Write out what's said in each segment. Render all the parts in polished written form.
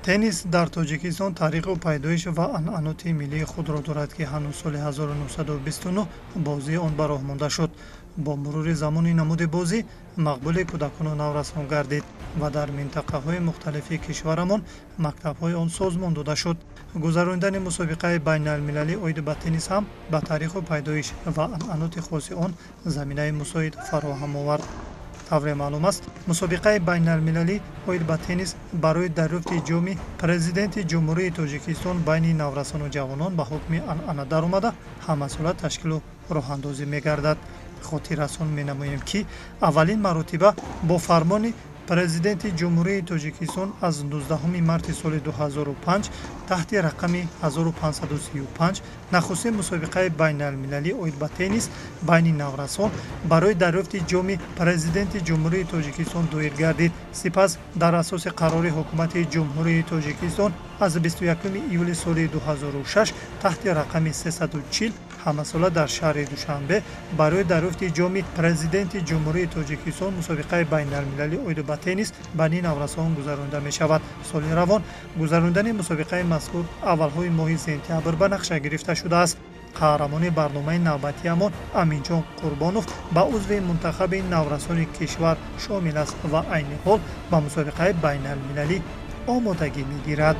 Теннис дар Тоҷикистон таъриху пайдоиш ва анъаноти миллии худро дорад, ки ҳанӯз соли 1929 бозии он ба роҳ монда шуд. Бо мурури замони намуди бозӣ мақбули кӯдакону наврасон гардид ва дар минтақаҳои мухталифи кишварамон мактабҳои он созмон дода шуд. Гузаронидани мусобиқаи байналмилалӣ оид ба теннис ҳам ба таъриху пайдоиш ва анъаноти хоси он заминаи мусоид фароҳам овард. Тавре маълум аст, мусобиқаи байналмилалӣ оид ба теннис барои дарёфти ҷоми Президенти Ҷумҳурии Тоҷикистон байни наврасону ҷавонон ба ҳукми анъана даромада, ҳамасола ташкилу роҳандозӣ мегардад. Хотиррасон менамоем, ки аввалин маротиба бо фармони Президенти Ҷумҳурии Тоҷикистон аз 19 марти соли 2005 таҳти рақами 1535 нахустин мусобиқаи байналмилалӣ оид ба теннис байни наврасон барои дарёфти ҷоми Президенти Ҷумҳурии Тоҷикистон доир гардид. Сипас дар асоси қарори Ҳукумати Ҷумҳурии Тоҷикистон аз 21 июли соли 2006 таҳти рақами 340 ҳамасола дар шаҳри Душанбе барои дарёфти ҷоми Президенти Ҷумҳурии Тоҷикистон мусобиқаи байналмилалӣ оид ба теннис байни наврасон гузаронида мешавад. Соли равон гузаронидани мусобиқаи мазкур аввалҳои моҳи сентябр ба нақша гирифта шудааст. Қаҳрамони барномаи навбатиамон Аминҷон Қурбонов ба узви мунтахаби наврасони кишвар шомил аст ва айни ҳол ба мусобиқаи байналмилалӣ омодагӣ мегирад.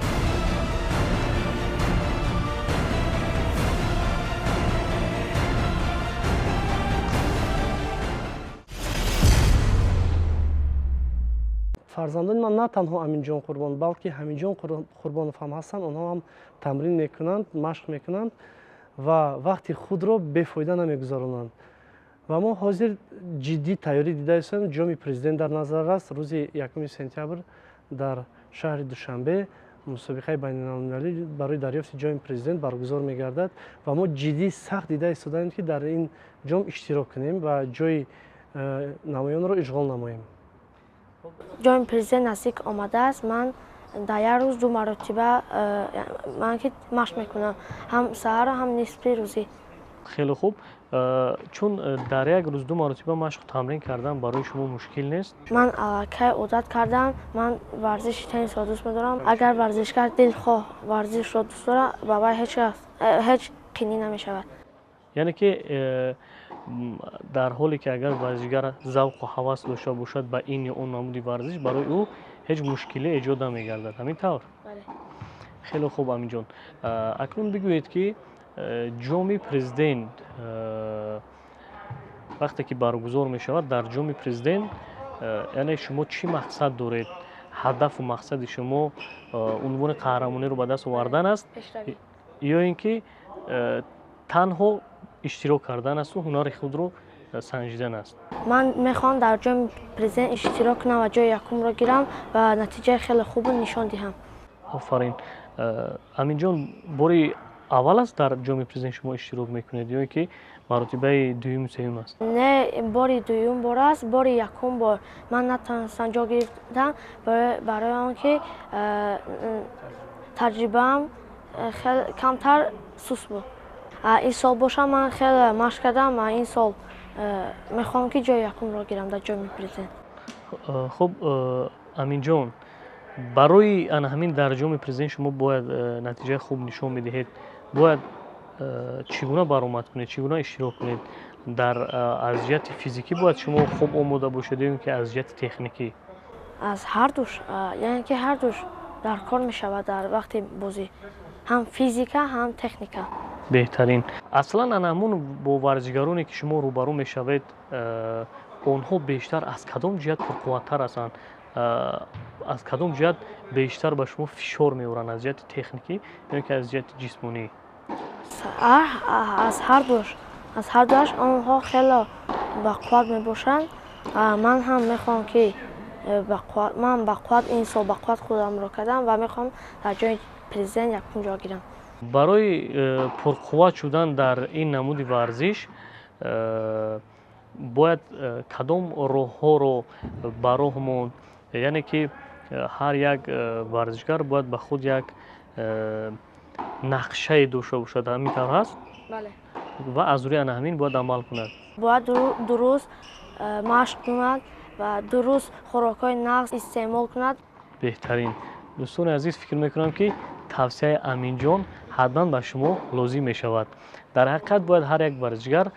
Фарзандони ман на танҳо Аминҷон Қурбон, балки Ҳамиҷон Қурбонов ҳам ҳастанд. Онҳо ҳам тамрин мекунанд, машқ мекунанд ва вақти худро бефоида намегузаронанд. Ва мо ҳозир ҷиддӣ тайёрӣ дида истоем. Ҷоми президент дар назар аст. Рӯзи 1 сентябр дар шаҳри Душанбе мусобиқаи байналмилалӣ барои дарёфти ҷоми президент баргузор мегардад ва мо ҷиддӣ сахт дида истодаем, ки дар ин ҷом иштирок кунем ва ҷои намоёнро ишғол намоем. Ҷоми президент наздик омадааст. Ман дар як рӯз ду маротиба ман ки машқ мекунам, ҳам саҳар, ҳам нисфи рӯзӣ. Хеле хуб. Чун дар як рӯз ду маротиба машқу тамрин кардан барои шумо мушкил нест? Ман аллакай одат кардам. Ман варзиши теннисро дӯст медорам. Агар варзишгар дилхоҳ варзишро дӯст дорад, ба вай ҳеҷ қинӣ намешавад. Яъне ки дар ҳоле ки агар варзишгар завқу ҳавас дошта бошад ба ин ё он намуди варзиш, барои ӯ ҳеҷ мушкиле эҷод намегардад. Ҳамин тавр? Бале. Хеле хуб, Аминҷон. Акнун бигӯед, ки ҷоми президент вақте ки баргузор мешавад, дар ҷоми президент яъне шумо чӣ мақсад доред? Ҳадафу мақсади шумо унвони қаҳрамониро ба даст овардан аст ё ин ки танҳо иштирок кардан асту ҳунари худро санҷидан аст? Ман мехоҳам дар ҷоми президент иштирок кунам ва ҷои якумро гирам ва натиҷаи хеле хубро нишон диҳам. Офарин. Аминҷон, бори аввал аст дар ҷоми президент шумо иштирок мекунед ё ин ки маротибаи дуюму сеюм аст? Не, бори дуюм бор аст. Бори якум бор ман натавонистам ҷо гирифтам барои он ки таҷрибаам камтар сус буд. Ин сол бошам ман хеле машқ кардам ва ин сол мехоҳам, ки ҷои якумро гирам дар ҷоми президент. Хуб, Аминҷон, барои ана ҳамин дар ҷоми президент шумо бояд натиҷаи хуб нишон медиҳед. Бояд чӣ гуна баромад кунед, чӣ гуна иштирок кунед? Дар аз ҷиҳати физикӣ бояд шумо хуб омода бошед ё ин ки аз ҷиҳати техникӣ? Аз ҳардуш, яъне ки ҳардуш дар кор мешавад дар вақти бозӣ, ҳам физика, ҳам техника. Беҳтарин. Аслан ана ҳамун бо варзишгароне ки шумо рӯбарӯ мешавед, онҳо бештар аз кадом ҷиҳат пурқувваттар ҳастанд? Аз кадом ҷиҳат бештар ба шумо фишор меоранд, аз ҷиҳати техникӣ ё ки аз ҷиҳати ҷисмонӣ? Аз ҳардуш, аз ҳардуаш. Онҳо хеле бақувват мебошанд. Ман ҳам мехоҳам, ки ман бақувват, ин сол бақувват худамро кардам ва мехоҳам дар ҷои президент якум ҷо гирам. Барои пурқувват шудан дар ин намуди варзиш бояд кадом роҳҳоро ба роҳ монд? Яъне ки ҳар як варзишгар бояд ба худ як нақшае дошта бошад. Ҳамин тавр ҳаст? Бале. Ва аз рӯи ана ҳамин бояд амал кунад. Бояд дуруст машқ кунад ва дуруст хӯрокҳои нағз истеъмол кунад. Беҳтарин. Дӯстони азиз, фикр мекунам, ки тавсияи Аминҷон ҳатман ба шумо лозим мешавад. Дар ҳақиқат бояд ҳар як варзишгар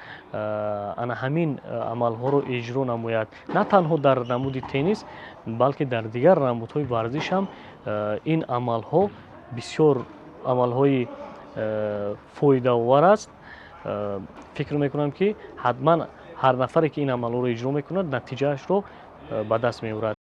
ана ҳамин амалҳоро иҷро намояд. На танҳо дар намуди теннис, балки дар дигар намудҳои варзиш ҳам ин амалҳо бисёр амалҳои фоидаовар аст. Фикр мекунам, ки ҳатман ҳар нафаре, ки ин амалҳоро иҷро мекунад, натиҷаашро ба даст меорад.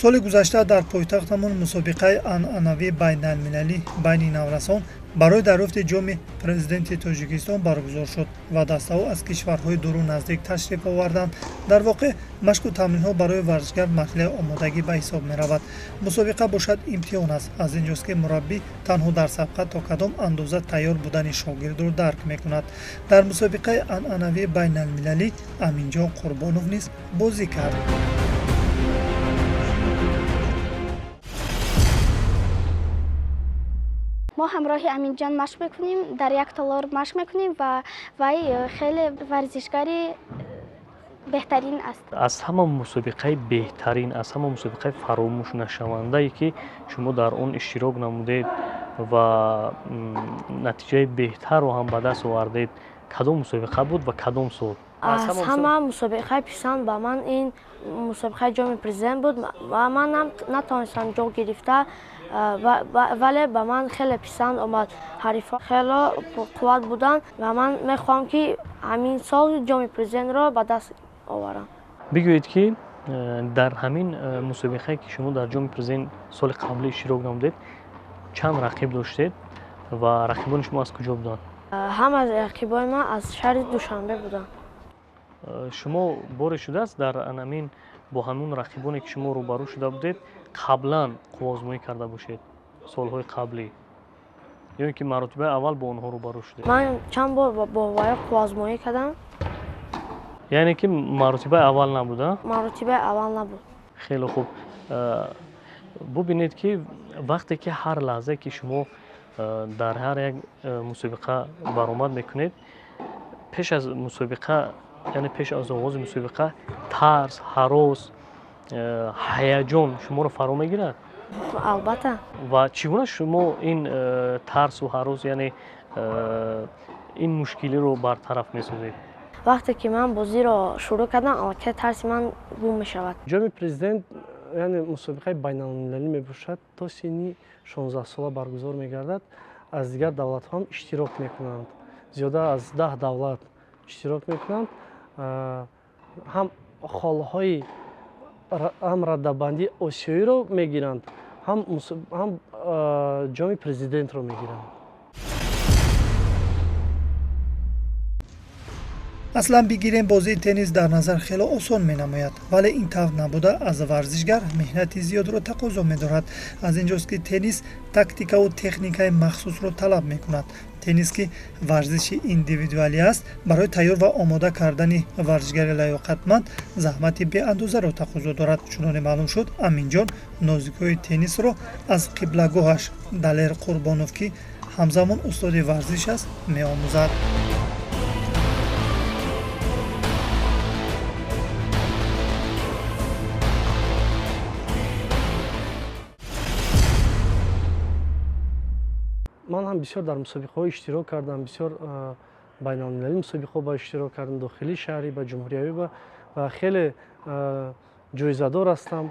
Соли гузашта дар пойтахтамон мусобиқаи анъанавии байналмилалӣ байни наврасон барои дарёфти ҷоми президенти Тоҷикистон баргузор шуд ва дастаҳо аз кишварҳои дуру наздик ташриф оварданд. Дар воқеъ, машқу тамринҳо барои варзишгар марҳилаи омодагӣ ба ҳисоб меравад. Мусобиқа бошад, имтиҳон аст. Аз ин ҷост, ки мураббӣ танҳо дар сабқат то кадом андоза тайёр будани шогирдро дарк мекунад. Дар мусобиқаи анъанавии байналмилалӣ Аминҷон Қурбонов низ бозӣ кард. Мо ҳамроҳи Аминҷон машқ мекунем, дар як толор машқ мекунем ва вай хеле варзишгари беҳтарин аст. Аз ҳама мусобиқаи беҳтарин, аз ҳама мусобиқаи фаромӯшнашавандае, ки шумо дар он иштирок намудед ва натиҷаи беҳтарро ҳам ба даст овардед, кадом мусобиқа буд ва кадом сол? Аз ҳама мусобиқаи писанд ба ман ин мусобиқаи ҷоми президент буд ва ман натавонистам ҷо гирифта, вале ба ман хеле писанд омад. Ҳарифҳо хело пурқувват буданд ва ман мехоҳам, ки ҳамин сол ҷоми президентро ба даст оварам. Бигӯед, ки дар ҳамин мусобиқае, ки шумо дар ҷоми президент соли қаблӣ иштирок намудед, чанд рақиб доштед ва рақибони шумо аз куҷо буданд? Ҳама рақибои ман аз шаҳри Душанбе буданд. Шумо боре шудааст, дар анамин бо ҳамун рақибоне, ки шумо рӯбарӯ шуда будед, қаблан қувваозмоӣ карда бошед, солҳои қаблӣ, ё ин ки маротибаи аввал бо онҳо рӯбарӯ шудед? Ман чанд бор бо ваё қувваозмоӣ кардам. Яъне ки маротибаи аввал набуда? Маротибаи аввал набуд. Хеле хуб. Бубинед, ки вақте ки ҳар лаҳзае, ки шумо дар ҳар як мусобиқа баромад мекунед, пеш аз мусобиқа, яъне пеш аз оғози мусобиқа, тарс, ҳарос, ҳаяҷон шуморо фаро мегирад? Албатта. Ва чӣ гуна шумо ин тарсу ҳарос, яъне ин мушкилиро бартараф месозед? Вақте ки ман бозиро шурӯъ кардам, аллакай тарси ман гум мешавад. Ҷоми президент, яъне мусобиқаи байналмилалӣ мебошад, то синни 16сола баргузор мегардад. Аз дигар давлатҳо ҳам иштирок мекунанд, зиёда аз 10 давлат иштирок мекунанд. Ҳам холҳои, ҳам раддабандии осиёиро мегиранд, ҳам ҷоми президентро мегиранд. Аслан бигирем, бозии теннис дар назар хеле осон менамояд, вале ин тавр набуда, аз варзишгар меҳнати зиёдро тақозо медорад. Аз ин ҷост, ки теннис тактикаву техникаи махсусро талаб мекунад. Теннис, ки варзиши индивидуалӣ аст, барои тайёр ва омода кардани варзишгари лаёқатманд заҳмати беандозаро тақозо дорад. Чуноне маълум шуд, Аминҷон нозикҳои теннисро аз қиблагоҳаш Далер Қурбонов, ки ҳамзамон устоди варзиш аст, меомӯзад. Ман ҳам бисёр дар мусобиқаҳо иштирок кардам, бисёр байналмилалӣ мусобиқаҳо ба иштирок кардам, дохилии шаҳрӣ ба ҷумҳуриявӣ ва хеле ҷоизадор ҳастам.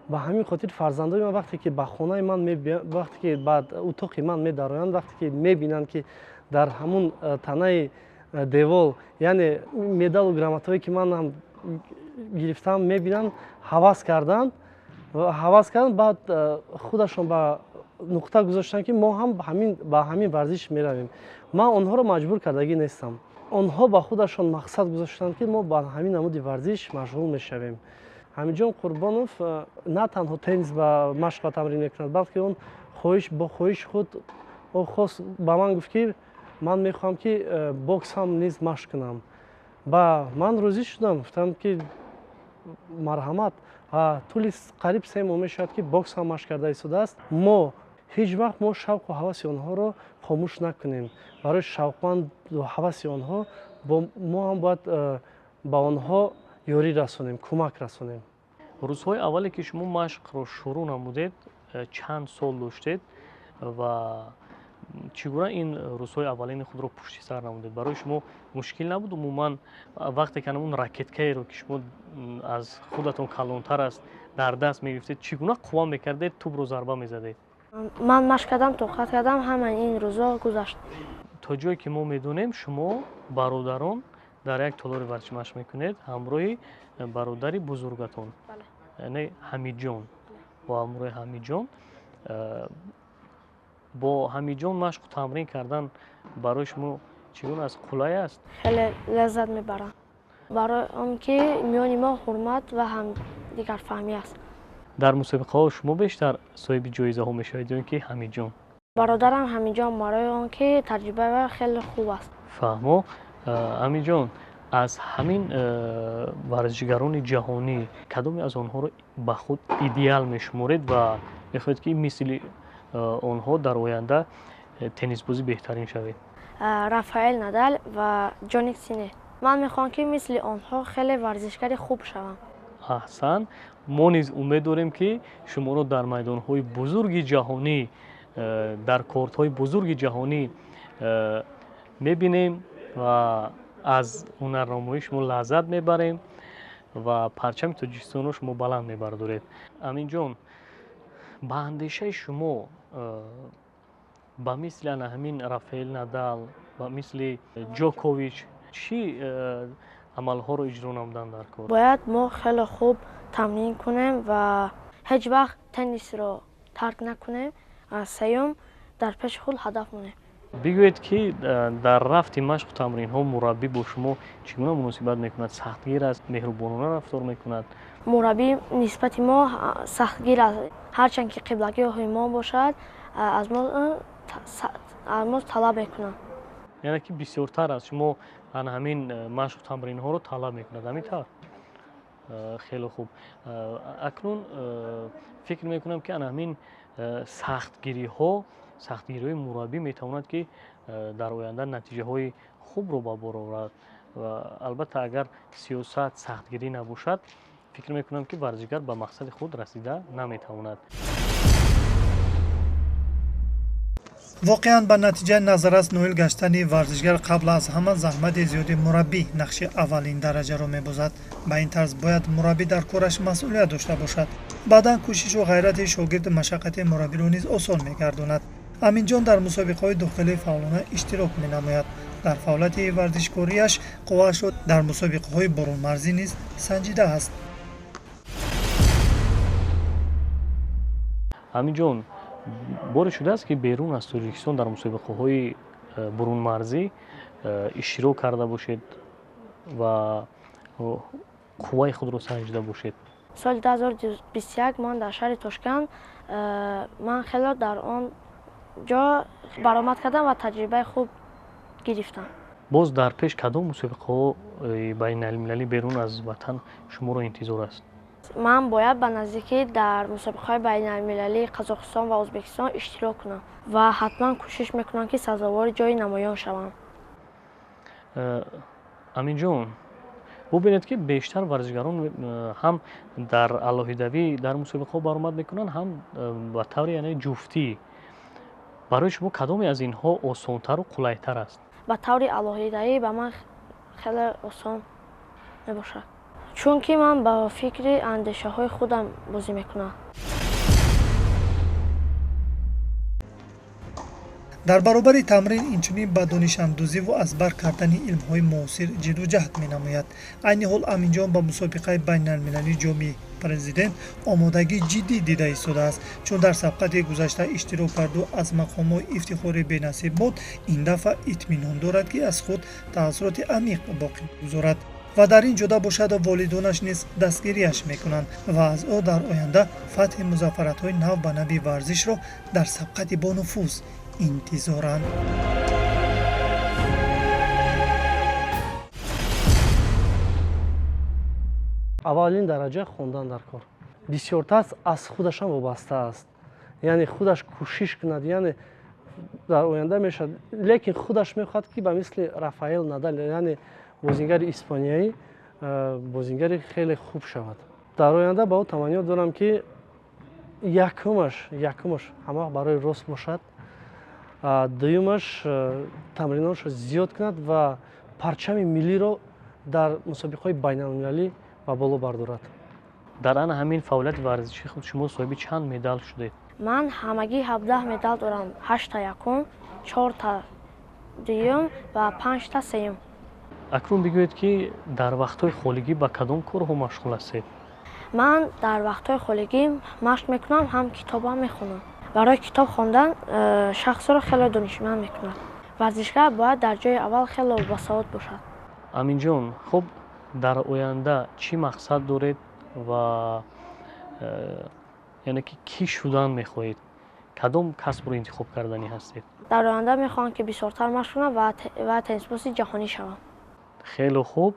Ба ҳамин хотир фарзандои ман, вақте ки ба хонаи ман, вақте ки ба утоқи ман медароянд, вақте ки мебинанд, ки дар ҳамун танаи девол, яъне медалу грамотаҳое, ки ман ҳам гирифтам, мебинанд, ҳавас карданд, баъд худашон ба нуқта гузоштанд, ки мо ҳам ба ҳамин варзиш меравем. Ман онҳоро маҷбур кардагӣ нестам. Онҳо ба худашон мақсад гузоштанд, ки мо ба ҳамин намуди варзиш машғул мешавем. Ҳамиҷон Қурбонов на танҳо теннис ба машқ ва тамрин мекунад, балки он хоҳиш бо хоҳиши худ ӯ хост, ба ман гуфт, ки ман мехоҳам, ки бокс ҳам низ машқ кунам. Ба ман розӣ шудам, гуфтам, ки марҳамат. Тӯли қариб 3 моҳ мешавад, ки бокс ҳам машқ карда истодааст. Мо ҳеҷ вақт мо шавқу ҳаваси онҳоро хомӯш накунем. Барои шавқманду ҳаваси онҳо мо ҳам бояд ба онҳо ёрӣ расонем, кӯмак расонем. Рӯзҳои аввале ки шумо машқро шурӯъ намудед, чанд сол доштед ва чӣ гуна ин рӯзҳои аввалини худро пушти сар намудед? Барои шумо мушкил набуд умуман вақте ки он ракеткаеро ки шумо аз худатон калонтар аст дар даст мегирифтед, чӣ гуна қувва мекардед, тӯбро зарба мезадед? Ман машқ кардам, тоқат кардам, ҳамаи ин рӯзҳо гузашт. То ҷое ки мо медонем, шумо бародарон дар як толори варзиш машқ мекунед ҳамроҳи бародари бузургатон, яъне Ҳамидҷон. Бо ҳамроҳи Ҳамидҷон, бо Ҳамидҷон машқу тамрин кардан барои шумо чӣ гуна аст? Қулай аст? Хеле лаззат мебарам, барои он ки миёни мо ҳурмат ва ҳамдигарфаҳмӣ аст. Дар мусобиқаҳо шумо бештар соҳиби ҷоизаҳо мешавед ё ин ки Ҳамидҷон? Бародарам Ҳамидҷон, барои он ки таҷрибаи вай хеле хуб аст. Фаҳмо. Ҳамидҷон, аз ҳамин варзишгарони ҷаҳонӣ кадоме аз онҳоро ба худ идеал мешуморед ва мехоҳед ки мисли онҳо дар оянда теннисбозӣ беҳтарин шавед? Рафаэл Надал ва Ҷоник Сине. Ман мехоҳам ки мисли онҳо хеле варзишгари хуб шавам. Аҳсан. Мо низ умед дорем ки шуморо дар майдонҳои бузурги ҷаҳонӣ, дар кортҳои бузурги ҷаҳонӣ мебинем ва аз ҳунарнамоии шумо лаззат мебарем ва парчами Тоҷикистонро шумо баланд мебардоред. Аминҷон, ба андешаи шумо ба мисли ана ҳамин Рафаэл Надал, ба мисли Ҷокович чӣ амалҳоро иҷро намудан дар кор? Бояд мо хеле хуб тамрин кунем ва ҳеҷ вақт теннисро тарк накунем. Сеюм, дар пеши худ ҳадаф монем. Бигӯед ки дар рафти машқу тамринҳо мураббӣ бо шумо чӣ гуна муносибат мекунад? Сахтгир аст, меҳрубонона рафтор мекунад? Мураббӣ нисбати мо сахтгир аст. Ҳарчанд ки қиблагиҳои мо бошад, аз мо талаб мекунад. Яъне ки бисёртар аз шумо ана ҳамин машқу тамринҳоро талаб мекунад, ҳамин тавр? Хеле хуб. Акнун фикр мекунам ки ана ҳамин сахтгириҳои мураббӣ метавонад ки дар оянда натиҷаҳои хубро ба бор оварад. Ва албатта агар сиёсат сахтгирӣ набошад, фикр мекунам ки варзишгар ба мақсади худ расида наметавонад. Воқеан ба натиҷаи назаррас ноил гаштани варзишгар қабл аз ҳама заҳмати зиёди мураббӣ нақши аввалин дараҷаро мебозад. Ба ин тарз бояд мураббӣ дар кораш масъулият дошта бошад. Баъдан кӯшишу ғайрати шогирд машаққати мураббиро низ осон мегардонад. Аминҷон дар мусобиқаҳои дохилӣ фаъолона иштирок менамояд. Дар фаъолияти варзишкориаш қувваашро дар мусобиқаҳои бурунмарзӣ низ санҷидааст. Аминҷон, боре шудааст ки берун аз Тоҷикистон дар мусобиқаҳои бурунмарзӣ иштирок карда бошед ва қувваи худро санҷида бошед? Соли 2021 ман дар шаҳри Тошканд ман хеле дар он ҷо баромад кардам ва таҷрибаи хуб гирифтам. Боз дар пеш кадом мусобиқаҳои байналмилалӣ берун аз ватан шуморо интизор аст? Ман бояд ба наздикӣ дар мусобиқаҳои байналмилалии Қазоқистон ва Ӯзбекистон иштирок кунам ва ҳатман кӯшиш мекунам ки сазовори ҷои намоён шавам. Аминҷон, бубинед ки бештар варзишгарон ҳам дар алоҳидавӣ дар мусобиқаҳо баромад мекунанд, ҳам ба таври яъне ҷуфтӣ. Барои шумо кадоме аз инҳо осонтару қулайтар аст? Ба таври алоҳидавӣ ба ман хеле осон мебошад, чунки ман ба фикри андешаҳои худам бозӣ мекунам. Дар баробари тамрин инчунин ба донишандӯзиву аз бар кардани илмҳои муосир ҷидду ҷаҳд менамояд. Айни ҳол Аминҷон ба мусобиқаи байналмилалии ҷоми президент омодагии ҷиддӣ дида истодааст, чун дар сабқати гузашта иштирок карду аз мақомҳои ифтихорӣ бенасиб буд. Ин дафъа итминон дорад, ки аз худ таассуроти амиқ боқӣ мегузорад ва дар ин ҷода бошад волидонаш низ дастгириаш мекунанд ва аз ӯ дар оянда фатҳи музаффаратҳои нав ба нави варзишро дар сабқати бонуфуз интизоранд. Аввалин дараҷа хондан дар кор бисёртар аз худашам вобаста аст, яъне худаш кӯшиш кунад, яъне дар оянда мешавад, лекин худаш мехоҳад ки ба мисли Рафаэл Надал, яъне бозингари испанияӣ, бозингари хеле хуб шавад. Дар оянда ба ӯ таманниёт дорам, ки якумаш ҳамавақт барои рост бошад, дуюмаш тамриноташро зиёд кунад ва парчами миллиро дар мусобиқаҳои байналмилалӣ ба боло бардорад. Дар ана ҳамин фаъолияти варзишии худ шумо соҳиби чанд медал шудед? Ман ҳамагӣ 17 медал дорам: ҳашта якум, чорта дуюм ва панҷта сеюм. Акнун бигӯед, ки дар вақтҳои холигӣ ба кадом корҳо машғул ҳастед? Ман дар вақтҳои холигӣ машқ мекунам, ҳам китобам мехонам. Барои китоб хондан шахсро хеле донишманд мекунад. Варзишгар бояд дар ҷои аввал хеле босавод бошад. Аминҷон, хуб, дар оянда чӣ мақсад доред ва яъне ки кӣ шудан мехоҳед, кадом касбро интихоб карданӣ ҳастед? Дар оянда мехоҳам, ки бисёртар машқ кунам ва теннисбози ҷаҳонӣ шавам. Хеле хуб.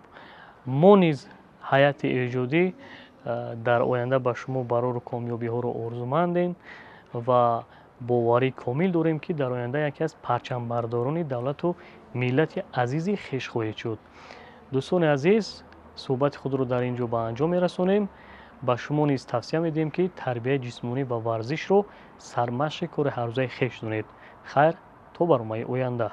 Мо низ, ҳайати эҷодӣ, дар оянда ба шумо барору комёбиҳоро орзумандем ва боварии комил дорем, ки дар оянда яке аз парчамбардорони давлату миллати азизи хеш хоҳед шуд. Дӯстони азиз, суҳбати худро дар ин ҷо ба анҷом мерасонем. Ба шумо низ тавсия медиҳем, ки тарбияи ҷисмонӣ ва варзишро сармашқи кори ҳаррӯзаи хеш донед. Хайр, то барномаи оянда.